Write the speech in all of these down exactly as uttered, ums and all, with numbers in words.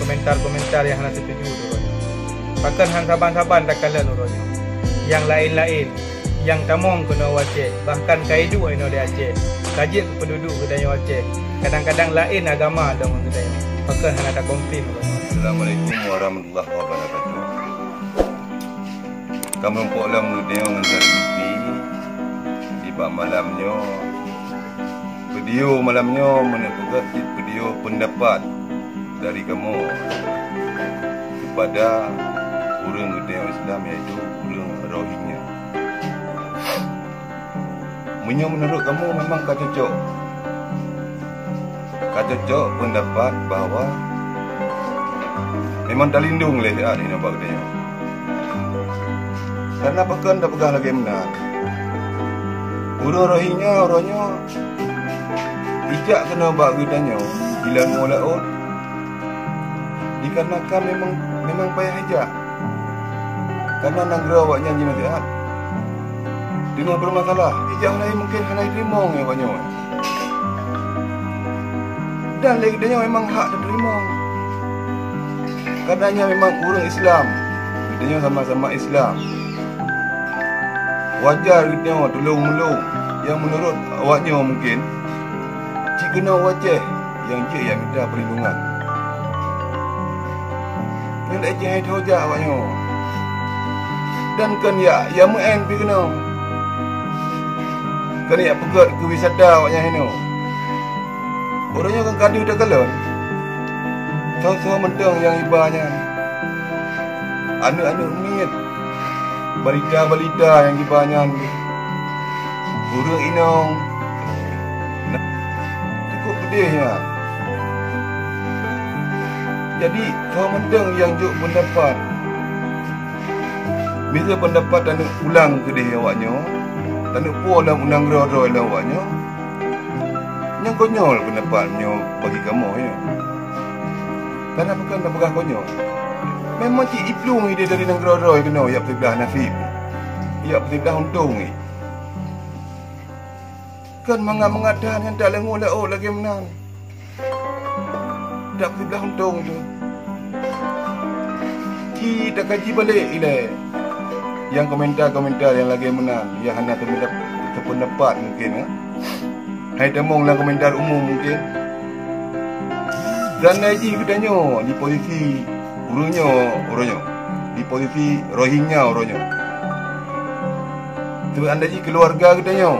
komentar-komentar nyang hana setuju uroe nyoe. Pakon han saban-saban takalon uroe nyoe. Nyang laén-laén, nyang tamong keunoe u Aceh, bahkan ka iduek inoe di Aceh, ka jeuet keu peunduduek geutanyoe Aceh, kadang-kadang laén agama deungon geutanyoe. Pakon hana takomplain uroe nyoe. Assalamualaikum warahmatullahi wabarakatuh. Kamoe pok lom geutanyoe ngon T V nibak malam nyoe. Video malam nyoe meuneuk peugah cit video peundapat dari kamoe kepada ureuëng geutanyoe Islam, yaitu ureuëng Rohingya. Meunyoe meunurot kamoe memang ka cocok, ka cocok peundapat bahwa memang talindong lé siat inoe bak geutanyoe. Karena pakon tapeugah lagée meunan? Ureuëng Rohingya uroe nyoe ijak keunoe bak geutanyoe di laôt, dikarenakan memang, memang payah ijak. Karena nanggroe awaknyan jinoe siat teungoh beureumasalah. Ijak laén mungken hana jiteurimong lé awaknyoe. Dan lé geutanyoe memang hak tateurimong. Karena nyan memang ureuëng Islam, geutanyoe sama-sama Islam. Wajar geutanyoe tulông-meulông nyang meunurot awaknyoe mungken cit keunoe u Aceh nyang jeuet jak mita peurlindungan. Nyan lé jih hai tho jak awaknyoe. Dan kon jak, jak meu'en pih keunoe. Kon jak peugét keu wisata awaknyan hinoe. Ureuëng nyoe kan ka deuh takalon. Soe-soe mantong nyang iba nyan. Aneuëk-aneuëk miet. Balita-balita nyang iba nyan. Ureuëng inong. Nah, cukup peudeh nyan. Jadi, soe mantong nyang jok peundapat. Miseue peundapat taneuk pulang keudeh awaknyoe, taneuk puwoe lam u nanggroe droe lom awaknyoe, nyan konyol peundapat nyoe bagi kamoe, ya. Karena pakon tapeugah konyol? Memang cit iplueng idéh dari nanggroe droe keunoe jak peusiblah naseb, jak peusiblah untông jih. Kon mangat-mangat that nyan tadeungoe lé ôk lagée meunan. Dak peusiblah untông tu. Ci takaji balek ilée nyang komentar-komentar nyang lagée meunan, nyang hana teupeundap-, teupeundapat mungken, eh. Hai tamong lam komentar umum mungken. Dan lagée jih geutanyoe di posisi ureuëng nyoe, uroe nyoe, di posisi Rohingya uroe nyoe. Seundeh jih keuluwarga geutanyoe,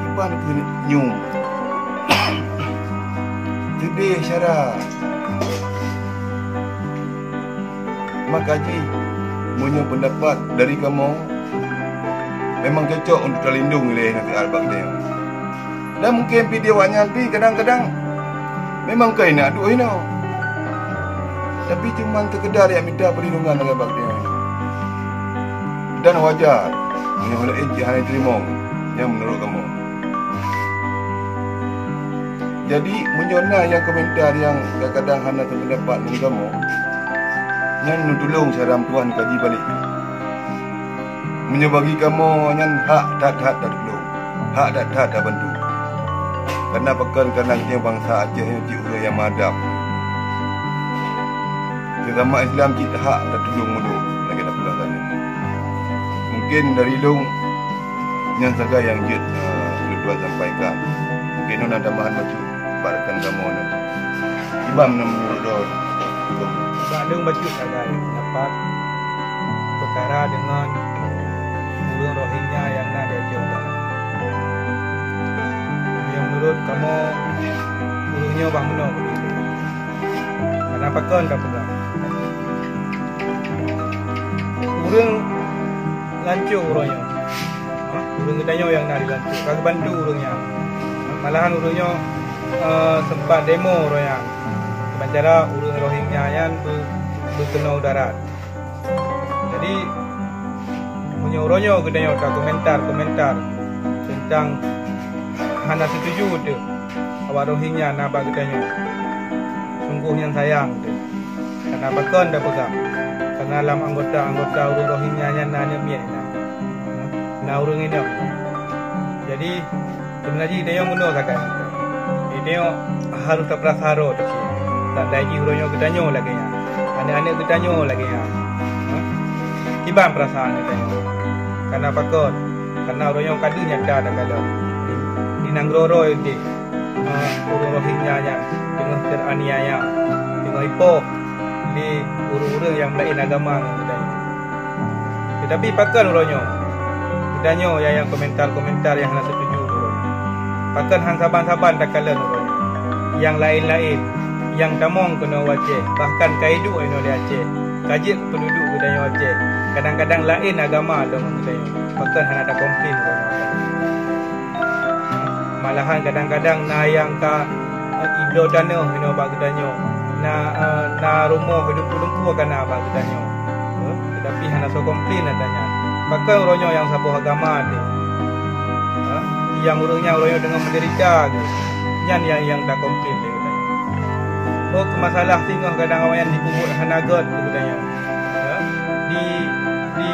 kiban keuneuk nyoe. Seudeh syara. Maka jih, meunyoe peundapat dari kamoe, memang cocok untuk talindong ilée naseuhat bak geutanyoe. Dan mungken pih di awaknyan pih kadang-kadang memang ka inak duek inoe. Tapi cuman seukeudar jak mita peulindungan lagée bak geutanyoe. Dan wajar, meunyoe laén jih hana jiteurimong, nyang meunurot kamoe. Jadi, meunyoe na nyang komentar nyang kadang-kadang hana teupeundapat ngon kamoe, nyan neutulông syedara meutuwah neukaji balek. Meunyoe bagi kamoe nyan hak that-that tatulông, hak that-that tabantu. Kareuna pakon? Kareuna geutanyoe bansa Aceh nyoe cit ureuëng nyang meudab. Seugama Islam cit hak tatulông meudôh lagée tapeugah tanyoe. Mungken dari lôn nyan sagai nyang jeuet, eh, lôn tuan sampaikan. Mungken na tambahan bacut bak rakan kamoe nyoe. Iban na meunurot droe. Bak lôn bacut sagai peundapat peukara deungon ureuëng Rohingya nyang na di Aceh Utara. Nyang meunurot kamoe, ureuëng nyoe bah meunoe keubiet. Kareuna pakon tapeugah? Ureuëng lancôh uroe nyoe. Ha? Ureuëng geutanyoe nyang na di lancôh ka geubantu ureuëng nyan. Malahan ureuëng nyoe, eh, seumpat demo uroe nyan. Kiban cara ureuëng Rohingya nyan beu-, beukeunoe u darat. Jadi, meunyoe uroe nyoe geutanyoe takomentar-komentar teuntang hana seutuju teuh awak Rohingya na bak geutanyoe, sunggoh nyang sayang teuh. Kareuna pakon tapeugah? Kareuna lam anggota-anggota ureuëng Rohingya nyan na aneuëk miet na, na ureuëng inong. Jadi, seubeuna jih geutanyoe meunoe sagai. Geutanyoe harôh tapeurasa droe teuh cit. Tandai jih uroe nyoe geutanyoe lagée nyan. Aneuk-aneuk geutanyoe lagée nyan. Ha? Kiban peurasaan geutanyoe. Karena pakon? Karena uroe nyoe ka deuh nyata takalon. Di, di nanggroe droe deh, ha, ureuëng Rohingya nyan teungoh teraniaya, teungoh ipoh lé ureuëng-ureuëng nyang laén agama ngon geutanyoe. Tetapi pakon uroe nyoe? Geutanyoe nyang, nyang komentar-komentar nyang hana setuju uroe nyoe. Pakon han saban-saban takalon uroe nyoe? Nyang laén-laén, nyang tamong keunoe u Aceh, bahkan ka iduek inoe di Aceh, ka jeuet keu peunduduek geutanyoe Aceh, kadang-kadang laén agama lom ngon geutanyoe. Pakon hana takomplain uroe nyoe? Malahan kadang-kadang na nyang ka, eh, ibloe tanoh inoe bak geutanyoe, na, eh, na rumoh hidup lumpoe ka na bak geutanyoe. Eh, tetapi hana soe komplain ata nyan. Pakon uroe nyoe nyang saboh agama teuh? Eh, nyang ureuëng nyan uroe nyoe deungon menderita geuh. Nyan nyang, nyang takomplain lé geutanyoe. Oh, keu masalah singoh kadang awaknyan jipeubuet hana gét keu geutanyoe. Ya, di, di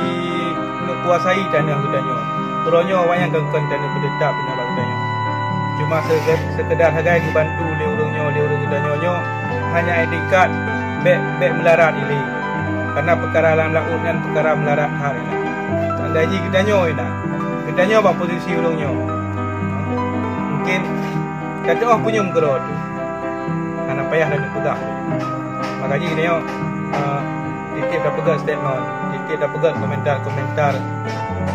neukuasai tanoh geutanyoe. Uroe nyoe awaknyan kon, kon tanoh beuteutap inoe bak geutanyoe. Cuma seuge-, seukeudar sagai geubantu lé ureuëng nyoe, lé ureuëng geutanyoe nyoe, hanya tingkat bék, bék meularat ilée. Karena peukara lam laôt nyan peukara meularat that inan. Tandai jih geutanyoe inan. Geutanyoe bak posisi ureuëng nyoe. Mungkin ka teuôh punyueng keudroe teuh. Hana payah laju peugah. Maka jih nyoe, eh, tieb-tieb tapeugét statement, tieb-tieb tapeugét komentar-komentar,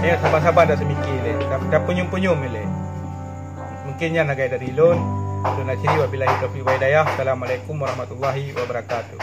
nyoe saban-saban taseumiké lé, ta-, tapunyueng-punyueng ilée. Mungkin nyan lagée dari lôn. Lôn akhiri, wabillahi taufiq wal hidayah. Assalamualaikum warahmatullahi wabarakatuh.